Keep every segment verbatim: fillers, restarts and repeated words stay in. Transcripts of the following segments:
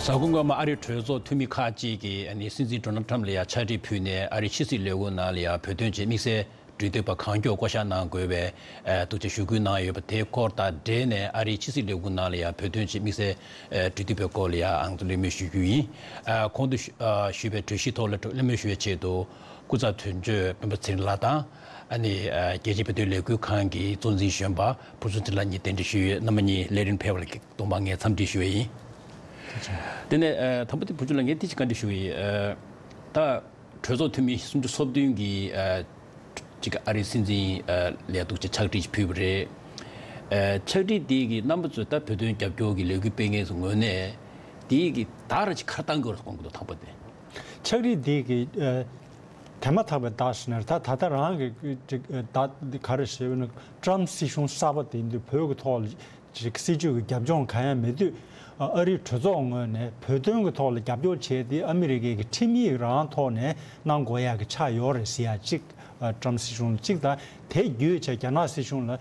གཟའ་འཁོར་སྔོན་མ་ཨ་རིའི་གྲོས་ཚོགས་འཐུས་མི་ཁག་ཅིག་གིས་ཨ་ནི་སྲིད་འཛིན་ཌོ་ནལ་ཊམ་ལ་ཡང་ཕྱག་བྲིས་ཕུལ་ནས། ཨ་རིའི་ཕྱི་སྲིད་ལས་ཁུངས་ནང་ལ་ཡང་བོད་དོན་ཆེད་དམིགས་བསལ་འབྲེལ་མཐུད་པ་གང་མགྱོགས་བསྐོ་གཞག་གནང་དགོས་པའི་ཨ་ཐུགས་རྗེ་ཞུ་སྐུལ་གནང་ཡོད་པ་དེའི་སྐོར་དང་འབྲེལ་ནས། ཨ་རིའི་ཕྱི་སྲིད་ལས་ཁུངས་ནང་ལ་ཡང་བོད་དོན་ཆེད་དམིགས་བསལ་ཨ་འབྲེལ་མཐུད་པའི་སྐོར་ལ་ཡང་ཨང་ཚོ་གླེང་མོལ་ཞུ་རྒྱུ་ཡིན། ཨ་གོང་དུ་ཞུ་ཨ་ཞུས་པའི་གྲོས་གཞིའི་ཐོག་ལ་གླེང་མོལ་ཞུ་བའི་ཆེད་དུ། སྐུ་ཚབ་དོན་གཅོད་སྤེན་པ་ཚེ་རིང་ལགས་དང་། ཨ་ནི་ཨ་རྒྱལ་སྤྱིའི་བོད་དོན་ལས་འགུལ་ཁང་གི་གཙོ་འཛིན་གཞོན་པ་ཕུན་ཚོགས་ཚེ་རིང་ལགས་གཉིས་གདན་འདྲེན་ཞུས་ཡོད། རྣམ་པ་གཉིས་ལས་རིམ་ཕེབས་པར་སྐུ་གདུང་པ་ངས་འཚམས་འདྲི་ཞུ་བ་ཡིན། དེ་ནས་ཨ་དང་པོ་དེ་ཕུན་ཚོགས་ལགས་ངས་དེ་ཅིག་བཀའ་འདྲི་ཞུ་བ་ཡིན། ཨ་ད་གྲོས་ཚོགས་འཐུས་མི་སུམ་ཅུ་སོ་བདུན་གིས་ཨ་ཅིག་ཨ་རིའི་སྲིད་འཛིན་ཨ་ལ་ཐུགས་རྗེ་ཆེ་ཕྱག་བྲིས་ཕུལ་བ་རེད། ཨ་ཕྱག་བྲིས་དེ་གི་རྣམ་པ་ཚོས་ད་བོད་དོན་རྒྱབ་སྐྱོར་གྱི་ལས་འགུལ་སྤེལ་མཁན་ཚོའི་ངོས་ནས་དེ་གི་ད་ར་ཅིག་ག་རེ་བཏང་དགོས་རེད་དགོངས་ཀྱི་འདུག་དང་པོ་དེ། ཕྱག་བྲིས་འདི་གི་ཨ་དེ་མ་ཐག་པའི་བརྡ་ཞིག་ནས། ད་ད་ལྟ་རང་གི་ཅིག་ཨ་བརྡ་འདི་ག་རེ་ཞེས་པ་ན། ཊམ་སྲིད་གཞུང་གསར་པ་དེ་འདི་བོད་ཀྱི་ཐོག་ལ་ཅིག་སྲིད་ཇུས་ཀྱི་རྒྱབ་ལྗོངས་གང་ཡང་མེད་དུས། ཨ་ཨ་རིའི་གྲོས་ཚོགས་ངོས་ནས་བོད་དོན་གྱི་ཐོག་ལ་རྒྱབ་སྐྱོར་བྱས་ཏེ། ཨ་མི་རི་ཀའི་གི་ཁྲིམས་ཡིག་རང་ཐོག་ནས་གནང་དགོས་ཡག་གི་ཆགས་ཡོད་རེད་ཟེར་ཡག་ཅིག་ཨ་ཊམ་སྲིད་གཞུང་ལ་ཅིག་དང་། དེ་བརྒྱུད་བྱས་རྒྱ་ནག་སྲིད་གཞུང་ལ།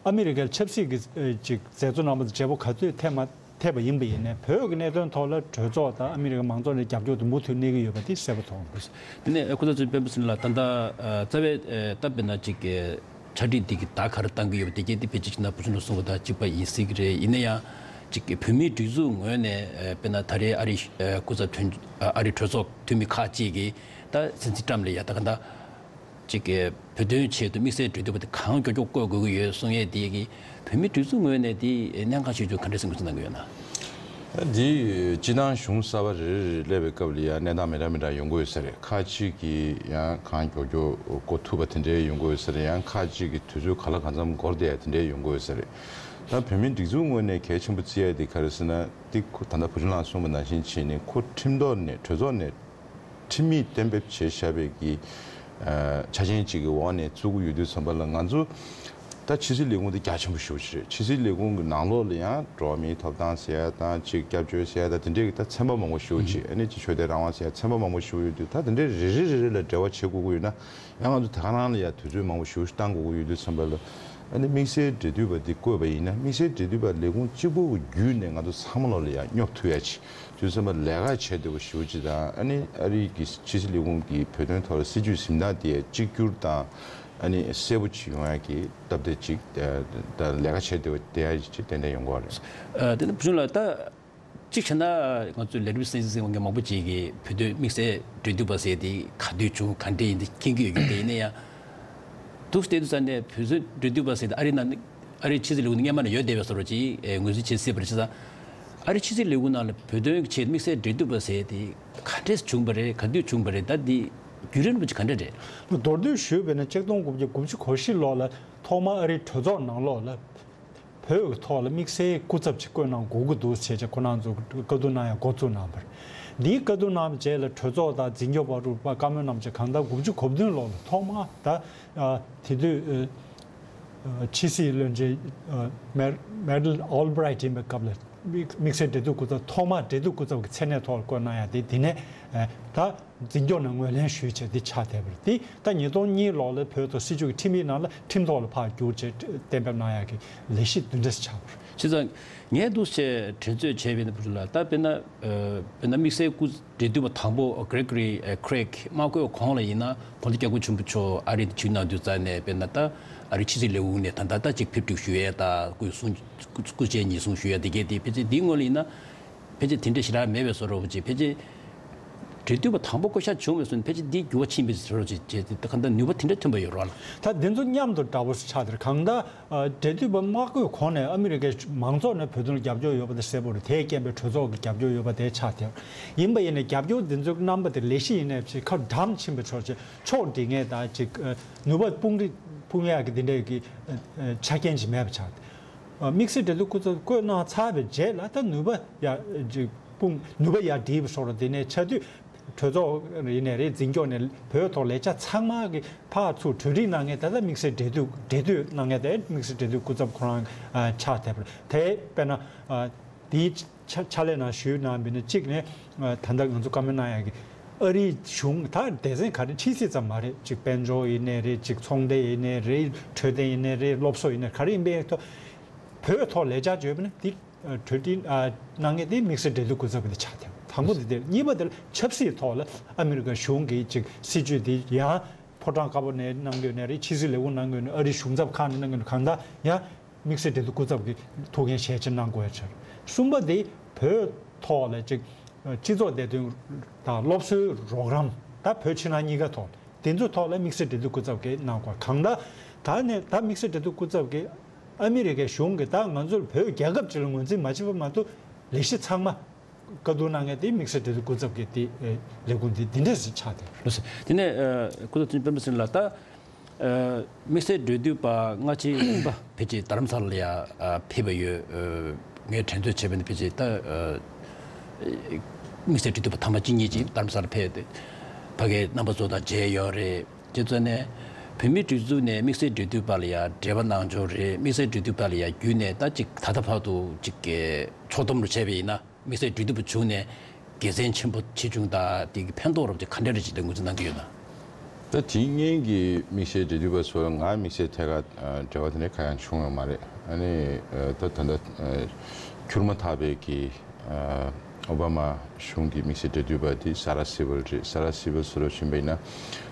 ཨ་མི་རི་ཀའི་ཆབ་སྲིད་ཀྱི་ཨེ་ཅིག་མཛད་གཙོ་རྣམ་པ་དང་བརྗེ་པོ་ག་ཚོད་ཐེབས་མ་ཐེབས་པ་ཡིན་པ་ཡིན་ནའི། བོད་ཀྱི་གནད་དོན་ཐོག་ལ་གྲོས་ཚོགས་དང་ཨ་མི་རི་ཀའི་མང་ཚོགས་ནས་རྒྱབ་སྐྱོར་དུ་མུ་མཐུད་གནས་ཀྱི་ཡོད་པ་དེ་གསལ་པོ་མཐོང་། དེ་ནས་ཨ་སྐུ་ཚབ་ཚོས་སྤེན་པ་ཚེ་རིང་ལགས་ད་ལྟ་ཨ་རྩ་བའི་ཨ་ད་དཔེར་ན་ཅིག་ཕྱག་བྲིས་འདི་གི་བརྡ་ག་རེ་བཏང་གི་ཡོད་པ་དེ་གས་དེ་ཕལ་ཆེར་ཅིག་ན་བུ་ཆུང་ལ་གསུངས་པ་དང་གཅིག་པ་ཡིན་སྲིད་ཀྱི་རེད། ཡིན་ན་ཡང་ཅིག་བོད་མིའི་སྒྲིག་འཛུགས་ངོས་ནས་ཨ་དཔེར་ན་ད་རེས་ཨ་རིའི་ཨ་སྐུ་ཚབ་དོན་ཨ་རིའི་གྲོས་ཚོགས་འཐུས་མི་ཁག་ཅིག་གིས་ད་སྲིད་འཛིན་ཊམ་ལ་ཡ་ད་ག་ད། ཅིག་གིས་བོད་དོན་ཆེད་དུ་དམིགས་བསལ་འབྲེལ་མཐུད་པ་དེ་གང་མགྱོགས་མགྱོགས་བསྐོ་དགོས་ཀྱི་ཡོད་གསུང་ཡས་དེ་གིས་བོད་མིའི་སྒྲིག་འཛུགས་ངོས་ནས་དེ་གནད་འགག་ཆེ་ཆུང་ག་འདྲ་སེམས་ཁུར་གནང་གི་ཡོད་ན། འདི་སྤྱི་བཏང་གཞུང་གསར་པ་རེ་རེ་རེ་སླེབས་པའི་སྐབས་ལ་ཡང་གནས་སྟངས་མི་འདྲ་མི་འདྲ་ཡོང་གི་ཡོད་ས་རེད། ཁག་ཅིག་གིས་ཡང་གང་མགྱོགས་མགྱོགས་བསྐོ་ཐུབ་པ་དེ་འདྲའི་ཡོང་གི་ཡོད་ས་རེད། ཡང་ཁག་ཅིག་གིས་དུས་ཚོད་ག་ལ་གང་འཚམ་འགོར་བསྡད་ཡ་དེ་འདྲའི་ཡོང་གི་ཡོད་ས་རེད། ད་བོད་མིའི་སྒྲིག་འཛུགས་ངོས་ནས་གལ་ཆེན་པོ་བརྩི་ཡ་དེ་ག་རེ་ཟེར་ན། དེ་ཁོ་ད་ལྟ་བུ་ཆུང་ལགས་གསུངས་པ་ནང་བཞིན་བྱས་ནས། ཁོ་ཁྲིམས་ཐོག་ནས་གྲོས་ཚོགས་ནས་ཁྲིམས་ཡིག་གཏན་འབེབས་བྱས་བཞག་པའི་གི་ཨ་ཆ་རྐྱེན་གཅིག་གི་འོག་ནས་བཙུགས་ཀྱི་ཡོད་དུས་ཙམ་པ་ལ། ང་ཚོ་ད་ཕྱི་སྲིད་ལས་ཁུངས་དེ་རྒྱ་ཆེན་པོ་ཞེ་པོ་ཅིག་རེད། ཕྱི་སྲིད་ལས་ཁུངས་ཀྱི་ནང་ལོགས་ལ་ཡང་འགྲོ་བ་མིའི་ཐོབ་ཐང་ཟེར་ཡ་དང་། ཅིག་སྐྱབས་བཅོལ་ཟེར་ཡ་དང་། དེ་འདྲའི་གི་ད་ཚན་པ་མང་པོ་ཞེ་པོ་ཅིག་ཨ་ནི་ཅིག་ཆོས་དད་རང་དབང་ཟེར་ཡ་ཚན་པ་མང་པོ་ཞེ་པོ་ཡོད་དུས། ད་དེ་འདྲའི་རེ་རེ་རེ་རེ་ལ་འབྲེལ་བ་བྱེད་དགོས་ཀྱི་ཡོད་ན། ཡང་ང་ཚོ་དེ་ག་རང་ལ་ཡང་དུས་ཚོད་མང་པོ་ཞེ་པོ་ཞིག་བཏང་དགོས་ཀྱི་ཡོད་དུས་ཙམ་པ་ལ། ཨ་ནི་དམིགས་བསལ་འབྲེལ་མཐུད་པ་འདི་བསྐོས་པ་ཡིན་ན། དམིགས་བསལ་འབྲེལ་མཐུད་པ་ལས་ཁུངས་གཅིག་པུ་བརྒྱུད་ནས་ང་ཚོ་ཚང་མ་ལོག་ལ་ཡང་སྙོབ་ཐུབ་ཡ་ཅིག་དུས་ཙམ་པ་ལས་ཀ་བྱེད་བདེ་པོ་ཞེ་པོ་ཅིག་དང་། ཨ་ནི་ཨ་རི་གི་ཕྱི་སྲིད་ལས་ཁུངས་ཀྱི་བོད་དོན་ཐོག་ལ་སྲིད་ཇུས་འཛིན་སྟངས་དེ་གཅིག་གྱུར་དང་། ཨ་ནི་གསལ་པོ་ཅིག་ཡོང་ཡ་གི་སྟབས་བདེ་ཅིག་དང་ལས་ཀ་བྱེད་བདེ་པོ་བསྡད་ཡ་ཅིག་ཏན་ཏན་ཡོང་གི་རེད། ཨ་དེ་ནི་བུ་ཆུང་ལགས་ད། གཅིག་བྱས་ན་ང་ཚོའི་ལས་རིམ་གསན་གཟིགས་གནང་མཁན་མང་པོ་ཅིག་གིས་བོད་དོན་དམིགས་བསལ་འབྲེལ་མཐུད་པ་ཟེར་དེ་ག་དུས་བྱུང་། ག་འདྲ་ཡིན་དེ་མཁྱེན་གྱི་ཡོད་རྒྱུ་དེ། ཡིན་ན་ཡང་འདུག་བལྟས་དུས་ཙམ་ནས་བོད་དོན་འབྲེལ་མཐུད་པ་ཟེར་དེ་ཨ་རིའི་ནང་ཨ་རིའི་ཕྱི་སྲིད་ལས་ཁུངས་སྔོན་མ་ནས་ཡོད་བསྡད་པའི་བཟོ་འདྲ་ཅིག་ཨེ་ངོས་འཛིན་བྱེད་སྲིད་པ་རེད། བྱས་ཙང་ཨ་རིའི་ཕྱི་སྲིད་ལས་ཁུངས་ནང་ལ་བོད་དོན་གྱི་ཆེད་དམིགས་བསལ་འབྲེལ་མཐུད་པ་ཟེར་དེ་ག་འདྲས་བྱུང་བ་རེད། ག་དུས་བྱུང་བ་རེད། ད་འདི་བརྒྱུད་རིམ་རིན་པོ་ཆེ་ག་འདྲ་རེད། མདོར་བསྡུས་ཞུས་པ་ཡིན་ན། ཆིག་སྟོང་དགུ་བརྒྱ་དགུ་བཅུ་གོ་བཞི་ལོ་ལ་ཐོག་མར་ཨ་རིའི་གྲོས་ཚོགས་ནང་ལོགས་ལ། བོད་ཀྱི་ཐོག་ལ་དམིགས་བསལ་སྐུ་ཚབ་ཅིག་བསྐོ་གནང་དགོས་ཀྱི་འདུག་ཟེར་བྱས་ཁོ་རང་ཚོ་བཀའ་བསྡུར་གནང་ཡ་འགོ་བཙུགས་གནང་བ་རེད། འདིའི་བཀའ་བསྡུར་གནང་བའི་རྗེས་ལ་གྲོས་ཚོགས་དང་འཛིན་སྐྱོང་བར་དུ་བཀའ་མོལ་གནང་བྱས་གང་ལྟར་དགུ་བཅུ་གོ་བདུན་ལོ་ལ་ཐོག་མར། ད་ཨ་དེ་དུས་ཨ་ཕྱི་སྲིད་བློན་ཆེན་ཨ་མེ་མེ་ཌི་ཨོལ་བྷི་རའིཊ་ཡིན་པའི་སྐབས་ལ། དམིགས་དམིགས་བསལ་འབྲེལ་མཐུད་སྐུ་ཚབ། ཐོག་མར་འབྲེལ་མཐུད་སྐུ་ཚབ་ཀྱི་མཚན་གནས་ཐོག་ལ་བསྐོ་གནང་ཡ་དེ། དེ་ནས་ཨ་ད། འཛིན་སྐྱོང་ནས་ངོས་ལེན་ཞུས་བྱས་འདི་ཆགས་བསྡད་པ་རེད། དེ་ད་ཉིས་སྟོང་གཉིས་ལོ་ལ་བོད་ཐོག་སྲིད་བྱུས་ཀྱི་ཁྲིམས་ཡིག་ནང་ལ་ཁྲིམས་ཐོག་ལ་ཕར་བསྒྱུར་བྱས་གཏན་འབེབས་གནང་ཡག་གི་ལས་གཞི་འདི་འདྲ་ཞིག་ཆགས་པ་རེད། བྱས་ཙང་ངས་འདུག་སེ་དྲན་གསོས་བྱས་པ་ཡིན་ན། བུ་ཆུང་ལགས་ད་དཔེར་ན་ཨ་དཔེར་ན་དམིགས་བསལ་སྐུ་འབྲེལ་མཐུད་པ་དང་པོ་Gregory ཨ་Craig མ་བསྐོས་གོང་ལ་ཡིན་ན། གོང་ས་སྐྱབས་མགོན་ཆེན་པོ་མཆོག་ཨ་རི་དུ་བྱོན་གནང་དུས་ཙམ་ནས་དཔེར་ན་ད་ཨ་རི་ཕྱི་སྲིད་ལས་ཁུངས་ནས་ད་ད་ད་ཅིག་ཕེབས་འབྲེལ་ཞུ་ཡས་དང་སྐུ་གསུང་སྐུ་མཇལ་ཉིན་གསུང་ཞུ་ཡས་དེ་གས་དེ། ཕལ་ཆེར་འདིའི་སྔོན་ལ་ཡིན་ན། ཕལ་ཆེར་དེ་འདྲ་ཞེ་དྲག་མེད་པའི་བཟོ་འདྲ་པོ་ཅིག་ཕལ་ཆེར་འབྲེལ་མཐུད་པ་དང་པོ་བསྐོ་གཞག་བྱུང་བའི་སོན། ཕལ་ཆེར་འདི་འགྱུར་བ་ཕྱིན་པའི་བཟོ་འདྲ་ཅིག་བྱས་ཏེ། ད་གང་ལྟར་ནུས་པ་དེ་འདྲ་ཐོན་པ་ཡོད་རེད་བ་ལགས། ད་འདི་ཚོ་མཉམ་དུ་འདྲ་པོ་ཆགས་དེར། གང་ལྟར་ཨ་འབྲེལ་མཐུད་པ་མ་བསྐོས་གོང་ནས་ཨ་མི་རི་ཀའི་མང་ཚོགས་ནས་བོད་དོན་ལ་རྒྱབ་སྐྱོར་ཡོད་པ་དེ་གསལ་པོ་རེད། དེས་རྐྱེན་པས་གྲོས་ཚོགས་ཀྱི་རྒྱབ་སྐྱོར་ཡོད་པ་དེ་ཆགས་དེར། ཡིན་པ་ཡིན་ནའི་རྒྱབ་སྐྱོར་འདི་ཚོའི་རྣམ་པ་དེ་ལེགས་ཤོས་ཡིན་ནའི་ཕྱིར་ཁ་འགྲམ་ཕྱིན་པའི་ཕྱོགས་ཅིག་ཕྱོགས་སྒྲིག་མཁན་དང་ཅིག་ཨ་ནུས་པ་དཔུང་སྒྲིག་དཔུང་ཡག་གི་འདི་འདྲའི་གི་ཨ་ཨ་ཆ་རྐྱེན་ཅིག་མེད་པ་ཆགས་ཏེ། ཨ་དམིགས་བསལ་འབྲེལ་མཐུད་སྐུ་ཚབ་བསྐོས་གནང་ཚར་བའི་རྗེས་ལ་ད་ནུས་པ་ཡག་ཅིག་དཔུང་ནུས་པ་ཡར་སྒྲིལ་བའི་བཟོ་འདྲ། དེ་ནས་ཆ་དུས་གྲོས་ཚོགས་ཡིན་ནའི་རེད། འཛིན་སྐྱོང་ནས་བོད་ཐོག་ལས་འཆར་ཚང་མ་གི་ཕར་ཚུར་གྲོས་སྒྲིག་གནང་མཁན། ད་ལྟ་དམིགས་བསལ་འབྲེལ་མཐུད་འབྲེལ་མཐུད་གནང་མཁན་དེ་དམིགས་བསལ་འབྲེལ་མཐུད་སྐུ་ཚབ་ཁོ་རང་ཨ་ཆགས་བསྡད་པ་རེད། དེ་དཔེར་ན་ཨ་དེའི་ཕྱག་ཕྱག་ལས་ནང་ཞུས་གནང་བ་ཡིན་ན། གཅིག་ནས་ཨ་ད་ལྟ་ང་ཚོ་བཀའ་མོལ་གནང་ཡག་གི་ཨ་རིའི་གཞུང་ད་སྡེ་ཚན་ག་རེ། ཕྱི་སྲིད་ཙམ་མ་རེད། གཅིག་དཔལ་འབྱོར་ཡིན་ནའི་རེད། གཅིག་ཚོང་སྡེ་ཡིན་ནའི་རེད། འཕྲོད་བསྟེན་ཡིན་ནའི་རེད། སློབ་གསོ་ཡིན་ནའི་ག་རེ་ཡིན་པའི་ཐོག་བོད་ཐོག་ལས་འཆར་བརྗོད་པ་ན་དེ་ གྲོས་འདི་གནང་མཁན་དེ་དམིགས་བསལ་འབྲེལ་མཐུད་སྐུ་ཚབ་དེ་ཆགས་ཐལ། དང་པོ་དེ་དེ། གཉིས་པ་དེ་ལ་ཆབ་སྲིད་ཐོག་ལ་ཨ་མི་རི་ཀ་གཞུང་གིས་ཅིག་སྲིད་ཇུས་དེ་ཡང་ཕོ་བྲང་དཀར་པོ་ནས་གནང་གི་ཡོད་ནའི་རེད། ཕྱི་སྲིད་ལས་ཁུངས་གནང་གི་ཡོད་ནའི་ཨ་རིའི་གཞུང་ཚབ་ཁག་ནས་གནང་གི་ཡོད་ནའི་གང་ལྟར་ཡང་དམིགས་བསལ་འབྲེལ་མཐུད་སྐུ་ཚབ་ཀྱི་ཐུགས་འགན་ཞལ་ཕྱེ་གནང་དགོས་ཡ་ཆགས། གསུམ་པ་དེ་བོད་ཐོག་ལ་ཅིག་སྤྱི་ཚོགས་བདེ་དོན་དང་སློབ་གསོའི་རོགས་རམ། ད་བོད་ཕྱི་ནང་གཉིས་ཀ་ཐོག་དེ་ཚོའི་ཐོག་ལ་དམིགས་བསལ་འབྲེལ་མཐུད་སྐུ་ཚབ་ཀྱིས་གནང་དགོས། གང་ལྟར་ད་ནས་ད་དམིགས་བསལ་འབྲེལ་མཐུད་སྐུ་ཚབ་ཀྱིས་ཨ་མི་རི་ཀའི་གཞུང་གིས་ད་ང་ཚོར་བོད་རྒྱལ་ཁབ་ཅིག་ལ་ངོས་འཛིན་མ་བྱེད་པ་མ་གཏོགས་ལས་གཞི་ཚང་མ་བཀའ་བསྡུར་གནང་མཁན་དེ་དམིགས་བསལ་འབྲེལ་མཐུད་སྐུ་ཚབ་ཀྱི་དེ་ཨེ་ལས་ཁུངས་དེ་འདི་འདྲས་སེ་ཆགས་ཏེ། ལགས་སོ། དེ་ནས་ཨ་སྐུ་ཚབ་བསྟན་འཛིན་སྤེན་པ་ཚེ་རིང་ལགས། ད་ཨ་དམིགས་བསལ་འབྲེལ་མཐུད་པ་སྔ་ཕྱི་གཉིས་པ་ཕལ་ཆེར་རྡ་རམ་ས་ལ་ལ་ཡ་ཨ་ཕེབས་པ་ཡོད། ཨ་ངས་དྲན་ཚོད་བྱས་པ་ཡིན་ན་ཕལ་ཆེར་ད་ཨ་དམིགས་བསལ་འབྲེལ་མཐུད་པ་ཐ་མ་གཅིག་གཉིས་ཅིག་རྡ་རམ་ས་ལ་ཕེབས་ཏེ་ཕ་གིའི་རྣམ་པ་ཚོ་དང་མཇལ་ཡོད་རེད། དེ་ཚོ་ནས་བོད་མིའི་སྒྲིག་འཛུགས་ནས་དམིགས་བསལ་འབྲེལ་མཐུད་པ་ལ་ཡ་འབྲེལ་བ་གནང་ཕྱོགས་རེད། དམིགས་བསལ་འབྲེལ་མཐུད་པ་ལ་ཡ་བརྒྱུད་ནས་ད་ཅིག་ད་ལྟ་བར་དུ་ཅིག་གི་ཕྱོགས་བསྡོམས་རུ་བྱས་པ་ཡིན་ན། དམིགས་བསལ་འབྲེལ་མཐུད་པ་བྱུང་ནས་དགེ་མཚན་ཆེན་པོ་ཆེ་ཆུང་དང་དེ་གི་ཕན་ཐོགས་རབ་ཅིག་ག་འདྲ་རེ་ཅིག་དེ་ངོས་འཛིན་གནང་གི་ཡོད་ན། ད་དེ་སྔོན་གྱི་དམིགས་བསལ་འབྲེལ་མཐུད་པ་ཚོ་ང་དམིགས་བསལ་ཐད་ཀར་ཨ་འབྲེལ་བ་དེ་འདྲ་གང་ཡང་བྱུང་ཡོད་མ་རེད། ཨ་ནི་ཨ་ད་ད་ལྟ་ཨ་འཁྱུར་མ་ཐག་པའི་གི་ཨ་ཨོ་བྷ་མ་གཞུང་གི་དམིགས་བསལ་འབྲེལ་མཐུད་པ་དེ་ས་ར་སི་བལ་རེད། ས་ར་སི་བལ་ཟེར་བ་ཕྱིན་པ་ཡིན་ན་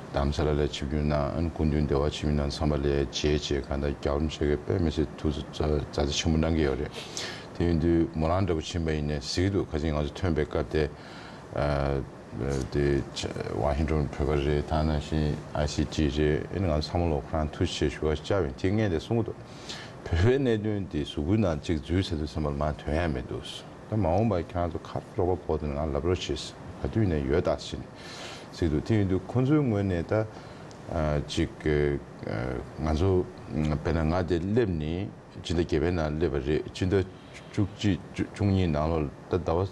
རྡ་རམ་ས་ལ་ལ་ཆིབས་བསྒྱུར་གནང་། ཨ་ནི་སྐུ་མདུན་འདི་པར་ཆིབས་བསྒྱུར་གནང་ཚང་མ་ལ་མཇལ་བྱས་གང་ལྟར་རྒྱལ་བ་རིན་པོ་ཆེ་གིས་དཔེ་མི་སྲིད་ཐུགས་མཛད་མཛད་རྗེས་ཆེན་པོ་གནང་གི་ཡོད་རེད། དེ་ཡིན་དུས་མོ་རང་འདྲ་པོ་ཕྱིན་པ་ཡིན་ནའི་གཟིགས་འདུག་ཁ་སང་ང་ཚོ་ཐོན་པའི་སྐབས་དེ། ཨ་དེ་ཝ་ཤིང་ཊོན་བོད་པ་རེད། ད་ནང་བཞིན་ཨའི་སི་ཊི་རེད། ཨ་ནི་ང་ཚོ་ཚང་མ་ལོག་ཁོ་རང་ཐུགས་རྗེ་ཆེ་ཞུ་བ་བཅར་བ་ཡིན། དེ་སྔོན་དེ་གསུང་གི་འདུག་བོད་པའི་གནད་དོན་དེ་གཟུགས་པོའི་ནང་གཅིག་འཛུལ་ཚར་དུས་ཙམ་པ་ལ་མར་ཐོན་ཡ་མི་འདུག་ད་མ་འོངས་པར་ཁྱེད་རང་ཚོ་ག་རེ་རོགས་པ་དགོས་འདུག་ན་ང་ལབ་རོགས་བྱེད། ག་དུས་ཡིན་ནའི་ཡོད་ད་ཟེར་ནས་གཟིགས་འདུག་དེ་ཡིན་དུས་ཁོང་ཚོའི་ངོས་ནས་ད་ཨ་ཅིག་ཨ་ང་ཚོ་དཔེར་ན་ང་དེ་སླེབས་ནས་སྤྱི་ཟླ་བརྒྱད་པའི་ནང་སླེབས་པ་རེད། སྤྱི་ཟླ་བཅུ་གཅིག་བཅུ་བཅུ་གཉིས་ནང་ལོགས་ད་ཟླ་བ་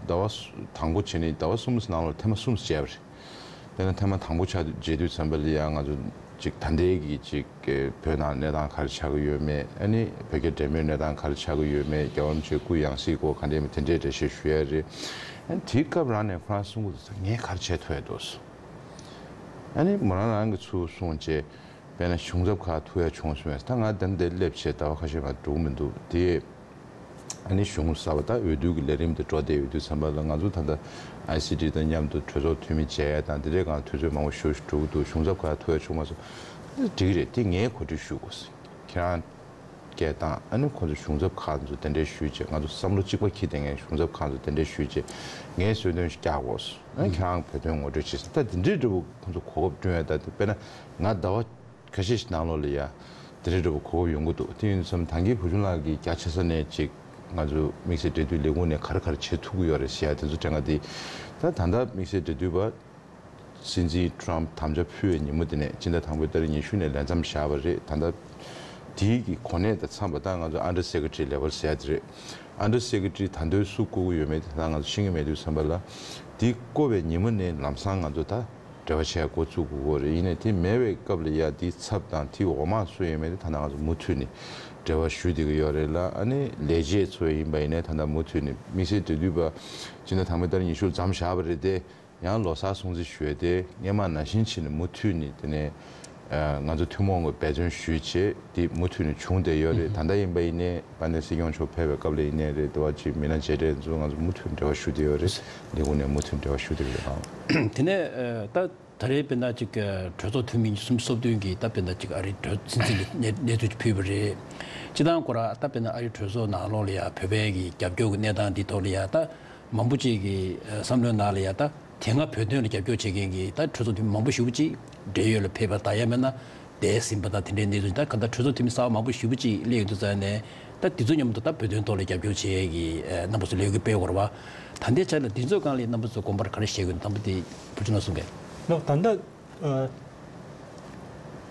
ཟླ་བ་དང་པོ་བྱས་ནས་ཟླ་བ་གསུམ་ནང་ལོགས་ཐེངས་མ་གསུམ་བྱས་པ་རེད། དེ་ནས་ཐེངས་མ་དང་པོ་ཆགས་དུས་མཇལ་དུས་ཙམ་པ་ལ་ཡང་ང་ཚོ་ཅིག་ད་ལྟའི་གི་ཅིག་བོད་ནང་གནས་སྟངས་ག་རེ་ཆགས་ཀྱི་ཡོད་མེད། ཨ་ནི་བོད་རྒྱ་འབྲེལ་མོལ་གནས་སྟངས་ག་རེ་ཆགས་ཀྱི་ཡོད་མེད། རྒྱལ་བ་རིན་པོ་ཆེའི་སྐུ་ཡང་སྲིད་སྐོར་ག་འདྲས་མེད་དེ་འདྲས་འགྲེལ་བཤད་ཞུ་ཡ་རེད། ཨ་ནི་དེའི་སྐབས་རང་ནས་ཁོ་རང་གསུང་གི་འདུག་ས་ངས་ག་རེ་བྱས་ཐུབ་ཡ་འདུག་ཨ་ནི་མོ་རང་རང་གི་ཚུར་གསུངས་རྗེས། དཔེར་ན་གཞུང་ཚབ་ཁག་ཐུག་ཡ་བྱུང་སོང་བས། ད་ང་འདི་འདིར་སླེབས་བྱས་ཟླ་བ་ཁ་ཤས་མ་འགྲོ་གི་མི་འདུག་དེ་ཨ་ནི་གཞུང་གསར་པ་ད་འོས་བསྡུ་གི་ལས་རིམ་དེ་འགྲོ་བསྡད་ཡོད་དུས་ཙམ་པ་ལ་ང་ཚོ་ད་ལྟ་ཨའི་སི་ཊི་དང་མཉམ་དུ་གྲོས་ཚོགས་འཐུས་མི་མཇལ་ཡ་དང་དེ་འདྲའི་སྒང་དུས་ཚོད་མང་པོ་ཞེ་པོ་ཞིག་འགྲོ་གི་འདུག་གཞུང་ཚབ་ཁག་ཐུག་ཡ་བྱུང་མ་སོང་། འགྲིག་གི་རེད། དེ་ངས་གོ་སྒྲིག་ཞུ་དགོས། ཁྱེད་རང་སྐད་བཏང་། ཨ་ནི་ཁོང་ཚོ་གཞུང་ཚབ་ཁག་ཚོ་དེ་འདྲའི་ཞུས་བྱས། ང་ཚོ་བསམ་བློ་གཅིག་པ་འཁྱེར་བསྡད་མཁན་གཞུང་ཚབ་ཁག་ཚོ་དེ་འདྲའི་ཞུས་བྱས། ངས་གསོལ་སྟོན་ཞིག་རྒྱག་དགོས། ཨ་ནི་ཁྱེད་རང་བོད་དོན་ངོ་སྤྲོད་བྱེད་ཟེར། ད་དེ་འདྲའི་འདྲ་པོ་ཁོང་ཚོ་གོ་སྐབས་བསྐྲུན་ཡ། ད་དཔེར་ན་ང་ཟླ་བ་ཁ་ཤས་ཤིག་ནང་ལོགས་ལ་ཡ་དེ་འདྲའི་འདྲ་པོ་གོ་སྐབས་ཡོང་གི་འདུག་དེ་ཡིན་དུས་ཙམ་ཐང་གི་བུ་ཆུང་ལགས་ཀྱིས་རྒྱ་ཆེ་ས་ནས་ཅིག་ང་ཚོ་དམིགས་བསལ་འབྲེལ་མཐུད་ལས་ཁུངས་ནས་ག་རེ་ག་རེ་བྱེད་ཐུབ་ཀྱི་ཡོད་རེད་ཟེར་ཡ་དེ་ཚོ་དྲན་ག་དེ། ད་ད་ལྟ་དམིགས་བསལ་འབྲེལ་མཐུད་པ་སྲིད་འཛིན་ཊམ་ཕུ་དམ་བཅའ་ཕུལ་བའི་ཉིན་མོ་དེ་ནས་སྤྱི་ཟླ་དང་པོའི་ཏ་རིག་ཉི་ཤུ་ནས་ལས་མཚམས་བཞག་པ་རེད། ད་ལྟ་དེའི་གི་གོ་གནས་དང་འཚམས་པ་ད་ང་ཚོ་ཨན་ཌར་སེ་ཀེ་ཊི་རི་ལེ་ཝལ་ཟེར་ཡ་དེ་རེད། ཨན་ཌར་སེ་ཀེ་ཊི་རི་ད་དུང་སུ་བསྐོ་གི་ཡོད་མེད་དེ་ད་ང་ཚོ་ཤེས་ཀྱི་མེད་དུས་ཙམ་པ་ལ། དེ་བསྐོ་བའི་ཉིན་མོ་ནས་ལམ་སང་ང་ཚོ་ད་འབྲེལ་བ་བྱས་འགོ་བཙུགས་དགོས་ཀྱི་རེད། ཡིན་ནའི་དེ་མེད་པའི་སྐབས་ལ་ཡ་དེའི་ཚབ་དང་དེའི་འོག་མ་སུ་ཡོད་མེད་དེ་ད་ལྟ་ང་ཚོ་མུ་མཐུད་ནས་འབྲེལ་བ་ཞུ་བསྡད་ཀྱི་ཡོད་རེད་ལ། ཨ་ནི་ལས་བྱེད་ཚོ་ཡིན་པ་ཡིན་ནའི་ད་ལྟ་མུ་མཐུད་ནས་དམིགས་བསལ་འབྲེལ་མཐུད་པ་སྤྱི་ཟླ་དང་པོའི་ཏ་རིག་ཉི་ཤུ་མཚམས་བཞག་པ་རེད་དེ། ཡང་ལོ་གསར་སྲུང་བརྩི་ཞུ་ཡས་དེ་སྔོན་མ་ནང་བཞིན་བྱས་ནས་མུ་མཐུད་ནས་དེ་ནས་ཨ་ང་ཚོ་ཐུན་མོང་གི་འབད་བརྩོན་ཞུས་བྱས་དེ་མུ་མཐུད་ནས་བྱུང་བསྡད་ཡོད་རེད། ད་ལྟ་ཡིན་པ་ཡིན་ནའི་དཔལ་ལྡན་སྲིད་སྐྱོང་མཆོག་ཕེབས་པའི་སྐབས་ལ་ཡིན་ནའི་རེད། དེ་བ་ཅིག་མི་སྣ་མཇལ་འཕྲད་ཚོ་ང་ཚོ་མུ་མཐུད་འབྲེལ་བ་ཞུ་བསྡད་ཡོད་རེད། ལས་ཁུངས་ནས་མུ་མཐུད་འབྲེལ་བ་ཞུ་བསྡད་ཡོད་རེད། དེ་ནས་ཨ་ད་ད་རེས་དཔེར་ན་ཅིག་གྲོས་ཚོགས་འཐུས་མི་ཉི་ཤུ་རྩ་བདུན་གྱིས་ད་དཔེར་ན་ཅིག་ཨ་རིའི་གྲོས་སྲིད་འཛིན་གྱི་གནས་གནས་ཚུལ་ཅིག་ཕུལ་བ་རེད། སྤྱི་བཏང་ཁོ་རང་ད་དཔེར་ན་ཨ་རིའི་གྲོས་ཚོགས་ནང་ལོགས་ལ་ཡ་བོད་པའི་གི་རྒྱབ་སྐྱོར་གྱི་གནས་སྟངས་འདི་ཐོག་ལ་ཡ་ད་མང་པོ་ཅིག་གི་བསམ་བློའི་ནང་ལ་ཡ་ད་དེ་སྔ་བོད་དོན་ལ་རྒྱབ་སྐྱོར་བྱེད་མཁན་གྱི་ད་གྲོས་ཚོགས་འཐུས་མི་མང་པོ་ཞེ་པོ་ཅིག་བགྲེས་ཡོལ་ལ་ཕེབས་པ་དང་ཡང་མིན་ན་འདས་ཟིན་པ་དང་དེ་འདྲའི་གནས་ཚུལ། ད་ག་ད་གྲོས་ཚོགས་འཐུས་མི་གསར་པ་མང་པོ་ཞེ་པོ་ཅིག་སླེབས་ཡོང་དུས་ཙང་ནས་ད་དེ་ཚོ་མཉམ་དུ་ད་བོད་དོན་ཐོག་ལ་རྒྱབ་སྐྱོར་བྱེད་ཡས་ཀྱི་རྣམ་པ་ཚོ་ལས་འགུལ་སྤེལ་དགོས་རེད་བ། ད་ལྟའི་ཆ་ལ་འདི་ཚོའི་སྒང་ལ་རྣམ་པ་ཚོས་དགོངས་པ་ག་རེ་བཞེས་དགོས། དང་པོ་དེ་བུ་ཆུང་ལགས་གསུང་གི། ལགས། ད་ལྟ་ཨ་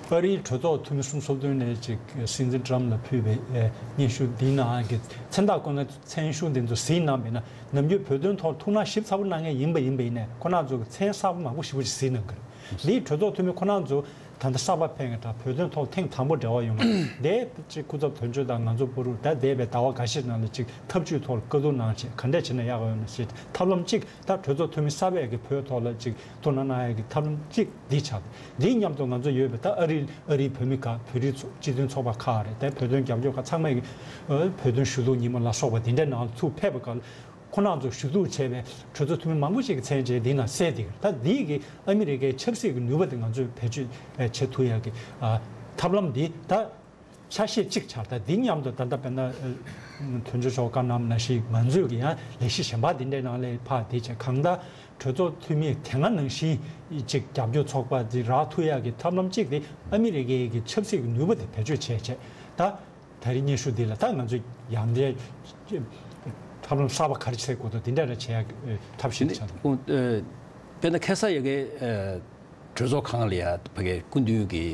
ཨ་རིའི་གྲོས་ཚོགས་འཐུས་མི་སུམ་ཅུ་སོ་བདུན་ནས་ཅིག་སྲིད་འཛིན་ཊམ་ལ་ཕུལ་བའི་ཨ་སྙན་ཞུ་འདིའི་ནང་གི་མཚན་རྟགས་བཀོད་ན་མཚན་ཞུ་འདི་ཚོ་གཟིགས་གནང་བས་ན། ནམ་རྒྱུན་བོད་དོན་ཐོག་ཐུགས་སྣང་ཞིབ་ཚགས་པོ་གནང་མཁན་ཡིན་པ་ཡིན་པ་ཡིན་ནའི་ཁོང་རྣམ་ཚོ་གི་མཚན་གསར་པ་མང་པོ་ཞེ་པོ་ཅིག་གཟིགས་གནང་གི་རེད། འདིའི་གྲོས་ཚོགས་འཐུས་མི་ཁོ་རང་ཚོ་ད་ལྟ་གསར་པ་ཕེབས་མཁན་དང་བོད་དོན་ཐོག་ཐེངས་དང་པོ་འབྲེལ་བ་ཡོང་མཁན་དེ་གཅིག་སྐུ་ཚབ་དོན་གཅོད་དང་ང་ཚོ་བར་དུ་ད་འདས་པའི་ཟླ་བ་འགའ་ཤས་ནང་ལ་གཅིག་ཐབས་ཇུས་ཐོག་ལ་བཀའ་བསྡུར་གནང་བྱས་ག་འདྲས་བྱས་ན་ཡག་ཡོད་ན་ཞེས་ཐབས་ལམ་གཅིག་ད་གྲོས་ཚོགས་འཐུས་མི་གསར་པས་ཀྱི་བོད་ཐོག་ལ་གཅིག་ཐུགས་སྣང་གནང་ཡག་གི་ཐབས་ལམ་གཅིག་འདི་ཆགས་འདི་མཉམ་དུ་ང་ཚོ་ཡོད་པའི་ད་ཨ་རི་ཨ་རིའི་བོད་མི་ཁག་བོད་རིགས་ཚོ་སྤྱི་མཐུན་ཚོགས་པ་ཁག་རེད་དེ་བོད་དོན་རྒྱབ་སྐྱོར་ཁག་ཚང་མས་ཀྱི་བོད་དོན་ཞུ་གཏུག་ཉིན་མོ་ལ་སོགས་པ་འདི་འདྲའི་ནང་ལ་ཚུར་ཕེབས་པའི་སྐབས་ལ། ཁོ་རང་ཚོ་ཞུ་གཏུག་བྱས་པའི་གྲོས་ཚོགས་འཐུས་མི་མང་པོ་ཞིག་གི་མཚན་བཅས་འདི་ན་གསལ་འདུག་ད་འདི་གི་ཨ་མི་རི་ཀའི་ཆབ་སྲིད་ཀྱི་ནུས་པ་དེ་ང་ཚོས་བེད་སྤྱོད་བྱེད་ཐུབ་ཡག་གི་ཨ་ཐབས་ལམ་འདི་ད་ཆ་ཤས་གཅིག་ཆགས། ད་འདི་མཉམ་དུ་ད་ལྟ་དཔེར་ན་ཨ་དོན་གཅོད་མཆོག་བཀའ་གནང་ནང་བཞིན་ང་ཚོས་ཀྱི་ཡང་ལས་གཞི་གཞན་པ་འདི་འདྲའི་ནང་ལ་ཕར་འདི་བྱས་གང་ལྟར་གྲོས་ཚོགས་འཐུས་མི་དེ་སྔ་ནང་བཞིན་ཅིག་རྒྱབ་སྐྱོར་ཚོགས་པ་འདི་རག་ཐུབ་ཡག་གི་ཐབས་ལམ་གཅིག་དེ་ཨ་མི་རི་ཀའི་གི་ཆབ་སྲིད་ཀྱི་ནུས་པ་དེ་བེད་སྤྱོད་བྱས་བྱས་ད། ད་རེས་སྙན་ཞུ་འདི་ལ་ད་ང་ཚོས་ཡང་འདི་ཐབས་ལམ་གསར་པ་ག་རེ་བྱེད་དགོས་འདུག་འདི་འདྲ་རེ་བྱེད་ཡག་ཐབས་ཤེས་བྱ་འདུག་དཔེར་ན་ཁ་སང་ཡ་གི་གྲོས་ཚོགས་ཁང་ལ་ཡ་ཕ་གི་སྐུ་མདུན་གྱི་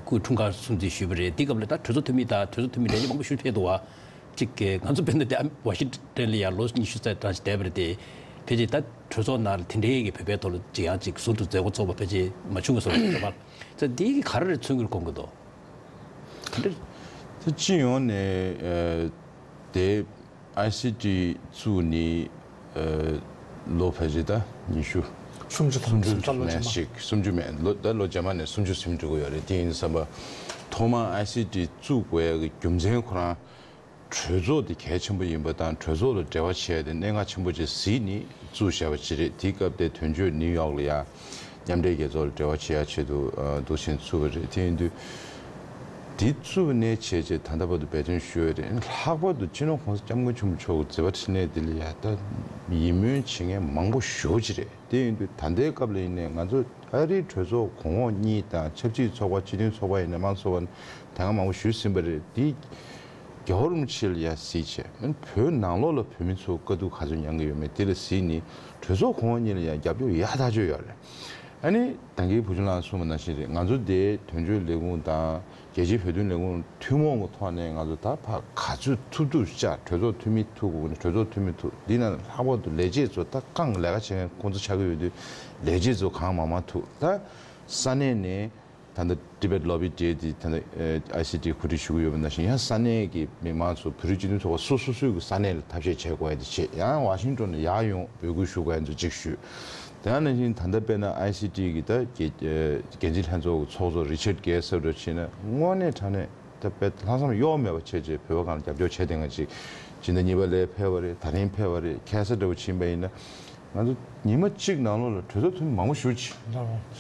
སྐུའི་འཁྲུངས་སྐར་སྲུང་བརྩི་ཞུས་པ་རེད། དེ་སྐབས་ལ་ད་གྲོས་ཚོགས་འཐུས་མི་དང་གྲོས་ཚོགས་འཐུས་མི་ལས་བྱེད་མང་པོ་ཞིག་ཕེབས་འདུག་བ། གཅིག་གི་ང་ཚོ་དཔེར་ན་དེ་ཝ་ཤིང་ཊོན་ལ་ཡ་ལོ་ཉི་ཤུ་རྩ་གྲངས་ཤིག་བསྡད་པ་རེད་དེ། ཕལ་ཆེར་ད་གྲོས་ཚོགས་ནང་ལ་དེ་འདྲའི་གི་བོད་པའི་ཐོག་ལ་ཅིག་ཡང་ཅིག་ཟུར་དུ་མཛད་སྒོ་ཚོགས་པ་ཕལ་ཆེར་མ་བྱུང་བ་བཟོ་འདྲ་བ། ད་འདི་གི་ག་རེ་རེ་མཚོན་གྱི་རེད་དགོངས་ཀྱི་འདུག་ད་སྤྱི་ཡོངས་ནས་ཨ་དེ་ཨའི་སི་ཊི་བཙུགས་ནས་ཨ་ལོ་ཕལ་ཆེར་ད་ཉི་ཤུ་སུམ་ཅུ་དང་སུམ་ཅུ་ལོ་ནས་རྗེས་མ་ཞིག་སུམ་ཅུ་མེད་ལོ་ད་ལོ་རྗེས་མ་ནས་སུམ་ཅུ་ཟིན་འགྲོ་གི་ཡོད་རེད། དེ་ཡིན་བསམ་པ་ཐོག་མར་ཨའི་སི་ཊི་བཙུགས་དགོས་ཡ་གི་རྒྱུ་མཚན་ཁོ་རང་གྲོས་ཚོགས་དེ་གལ་ཆེན་པོ་ཡིན་པ་དང་གྲོས་ཚོགས་ལ་འབྲེལ་བ་བྱས་ཏེ་གནད་འགག་ཆེན་པོ་ཅིག་གཟིགས་ནས་བཙུགས་བཞག་པ་ཅིག་རེད། དེའི་སྐབས་དེ་དོན་གཅོད་ནིའུ་ཡོག་ལ་ཡ་མཉམ་འབྲེལ་རྒྱལ་ཚོགས་ལ་འབྲེལ་བ་བྱེད་ཡ་ཆེད་དུ་འདུག་བྱས་བཙུགས་པ་རེད། དེ་ཡིན་དུས་དེ་བཙུགས་པ་ནས་བྱས་རྗེས་ད་ལྟ་བར་དུ་འབད་བརྩོན་ཞུ་ཡ་རེད། ལྷག་པར་དུ་སྤྱི་ནོར་༸གོང་ས་༸སྐྱབས་མགོན་ཆེན་པོ་མཆོག་གི་མཛད་པ་འཕྲིན་ལས་འདི་ལ་ཡ་ད་ཡིད་སྨོན་བྱེད་མཁན་མང་པོ་ཞེ་པོ་ཅིག་རེད། དེ་ཡིན་དུས་ད་ལྟའི་སྐབས་ལ་ཡིན་ནའི་ང་ཚོ་ཨ་རིའི་གྲོས་ཚོགས་གོང་འོག་གཉིས་དང་ཆབ་སྲིད་ཚོགས་པ་སྤྱི་མཐུན་ཚོགས་པ་ཡིན་ན་མང་ཚོགས་པ་དེ་སྔ་མང་པོ་ཞུས་ཟིན་པ་རེད། དེ་རྒྱལ་བ་རིན་པོ་ཆེ་ལ་ཡ་གཟིགས་བྱས་བོད་ནང་ལོགས་ལ་བོད་མི་ཚོ་དཀའ་སྡུག་ག་ཚོད་མྱངས་ཀྱི་ཡོད་མེད་དེ་ལ་གཟིགས་ནས་གྲོས་ཚོགས་གོང་འོག་གཉིས་ལ་ཡ་རྒྱབ་སྐྱོར་ཡག་ཐག་ཆོད་ཡོད་རེད། ཨ་ནི་ད་གིན་བུ་ཆུང་ལགས་གསུངས་པ་ནང་བཞིན་རེད། ང་ཚོ་དེ་དོན་གཅོད་ལས་ཁུངས་དང་རྒྱལ་སྤྱིའི་བོད་དོན་ལས་ཁུངས་ཐུན་མོང་གི་ཐོག་ནས་ང་ཚོ་ད་ཕར་ག་ཚོད་ཐུབ་ཐུབ་བཅར། གྲོས་ཚོགས་འཐུས་མི་ཐུག་དགོས་ན་གྲོས་ཚོགས་འཐུས་མི་ཐུག་འདི་ན་ལྷག་པར་དུ་ལས་བྱེད་ཚོ་ད་གང་ལས་ཀ་བྱེད་མཁན་ཁོང་ཚོ་ཆགས་ཀྱི་ཡོད་དུས་ལས་བྱེད་ཚོ་གང་མང་མང་ཐུག་ད་ས་གནས་ནས་ད་ལྟ་Tibet Lobby Day དེ་ད་ལྟ་ཨའི་སི་ཊི་གོ་སྒྲིག་ཞུ་གི་ཡོད་པ་ནང་བཞིན་ཡང་ས་གནས་ཀྱི་མི་མང་ཚོ་བོད་རིགས་སྤྱི་མཐུན་ཚོགས་པ་སོ་སོ་སོའི་གི་ས་གནས་ལ་ཐབས་ཤེས་བྱེད་དགོས་ཡ་དེ་བྱེད། ཡང་ཝ་ཤིང་ཊོན་ནས་ཡར་ཡོང་འབོད་སྐུལ་ཞུ་དགོས་ཡ་ཚོ་གཅིག་ཞུས། དེ་ནང་བཞིན་ད་ལྟ་དཔེར་ན་ཨའི་སི་ཊི་གི་ད་འགན་འཛིན་ལྷན་ཚོགས་ཀྱི་ཚོགས་གཙོ་Richard Gay ཟེར་བ་འདྲ་བྱས་ན་དངོས་གནས་དྲང་གནས་ད་དཔེ་ལྷག་བསམ་གཡོ་མེད་པ་བྱས་བྱས་བོད་པ་གང་ལ་རྒྱབ་སྐྱོར་བྱས་བསྡད་མཁན་ཅིག་སྤྱི་ཟླ་གཉིས་པ་ལ་ཕེབས་པ་རེད། ད་རིང་ཕེབས་པ་རེད། ཁ་སང་འདྲ་བོ་ཕྱིན་པ་ཡིན་ན་ང་ཚོ་ཉི་མ་གཅིག་ནང་ལོགས་ལ་གྲོས་ཚོགས་འཐུས་མི་མང་པོ་ཞེ་པོ་ཅིག་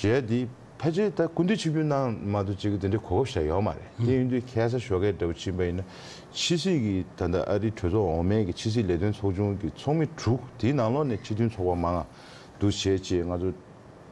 མཇལ། དེ་ཕལ་ཆེར་ད་སྐུ་མདུན་ཆིབས་བསྒྱུར་གནང་མ་གཏོགས་ཅིག་དེ་འདྲའི་གོ་སྐབས་ཞིག་ཡོད་མ་རེད། དེ་ཡིན་དུས་ཁ་སང་ཞོགས་ཀས་འདྲ་བོ་ཕྱིན་པ་ཡིན་ན་ཕྱི་སྲིད་ཀྱི་ད་ལྟ་ཨ་རིའི་གྲོས་ཚོགས་འོག་མའི་གི་ཕྱི་སྲིད་ལས་དོན་ཚོགས་ཆུང་གི་ཚོགས་མི་དྲུག་དེའི་ནང་ལོགས་ནས་སྤྱི་མཐུན་ཚོགས་པ་མང་ང་འདུ་བྱས་བྱས་ང་ཚོ་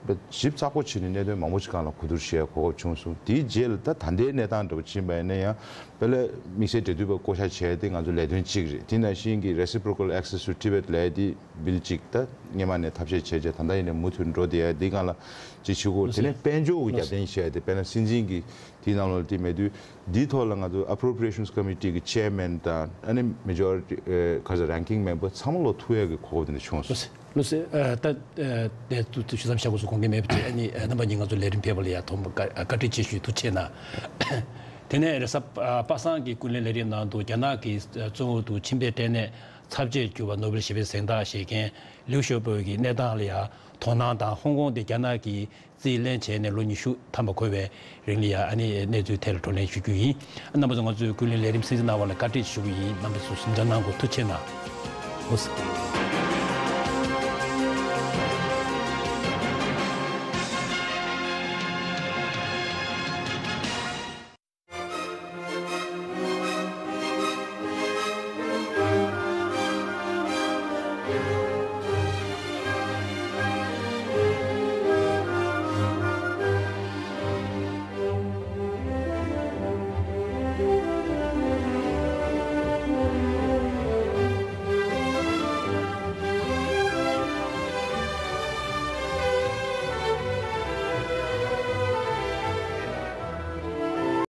ཞིབ་ཚགས་པོ་བྱས་ནས་གནད་དོན་མང་པོ་ཞིག་སྒང་ལ་གོ་བསྡུར་བྱེད་ཡ་གོ་སྐབས་བྱུང་སོང་། དེའི་རྗེས་ལ་ད་ད་ལྟའི་གནས་སྟངས་འདྲ་བོ་ཕྱིན་པ་ཡིན་ན་ཡང་དཔེ་ལ་དམིགས་བསལ་འབྲེལ་མཐུད་པ་བསྐོ་བཞག་བྱས་ཏེ་ང་ཚོ་ལས་དོན་གཅིག་རེད། དེ་ནང་བཞིན་གྱི་Reciprocal Access to Tibet ལབ་ཡ་དེ་བིལ་གཅིག་ད་སྔོན་མ་ནས་ཐབས་ཤེས་བྱས་བྱས་ད་ལྟ་ཡིན་ནའི་མུ་མཐུད་འགྲོ་བསྡད་ཡ་འདི་སྒང་ལ་ཅིག་ཞུ་དགོས། དེ་ནས་དཔལ་འབྱོར་གྱི་རྒྱབ་རྟེན་བྱས་ཏེ་དཔེར་ན་སྲིད་འཛིན་གྱི་དེའི་ནང་ལོགས་དེ་མེད་དུས་འདིའི་ཐོག་ལ་ང་ཚོ་Appropriations Committee གི་Chairman དང་ཨ་ནི་Majority ཨེ་ག་ཚོད་Ranking Member ཚང་མ་ལོ་ཐུག་ཡ་གི་གོ་སྐབས་དེ་འདྲ་བྱུང་སོང་། ལགས་སེ། ལགས་སེ། ཨ་ད་ཨ་དེ་ཐུགས་ཐུགས་ཞུ་མཚམས་བཞག་དགོས་སུ་དགོངས་འགལ་མེད་པ་དེ་ཨ་ནི་ཨ་རྣམ་པ་གཉིས་ང་ཚོ་ལས་རིམ་ཕེབས་པ་ལ་ཡ་ཐོག་མ་བཀའ་བཀའ་དྲིན་ཆེ་ཞུ། ཐུགས་རྗེ་གནང་། དེ་ནས་རེས་གཟའ་པ་སངས་ཀྱི་ཀུན་གླེང་ལས་རིམ་ནང་དུ་རྒྱ་ནག་གི་གཙོ་བོ་དུ་ཆིན་པེ་ཏེ་ནས་ཚབ་བྱེད་གྱུར་པ་ནོ་བེལ་ཞི་བདེའི་གཟེངས་རྟགས་བཞེས་མཁན་ལིའུ་ཞའོ་པོ་གི་གནས་སྟངས་ལ་ཡ་དོ་སྣང་དང་ཧོང་ཀོང་དེ་རྒྱ་ནག་གིས་རྩིས་ལེན་བྱས་ནས་ལོ་ཉི་ཤུ་ཐམ་པ་འཁོར་བའི་རིང་ལ་ཡ་ཨ་ནི་གནས་ཚུལ་ཐད་ལ་བགྲོ་གླེང་ཞུ་རྒྱུ་ཡིན། རྣམ་པ་ཚོ་ང་ཚོའི་ཀུན་གླེང་ལས་རིམ་གསན་གཟིགས་གནང་བ་ལ་བཀའ་དྲིན་ཞུ་གི་ཡིན། རྣམ་པ་ཚོ་གཟིམ་འཇགས་གནང་དགོས། ཐུགས་རྗེ་གནང་། ལགས་སེ།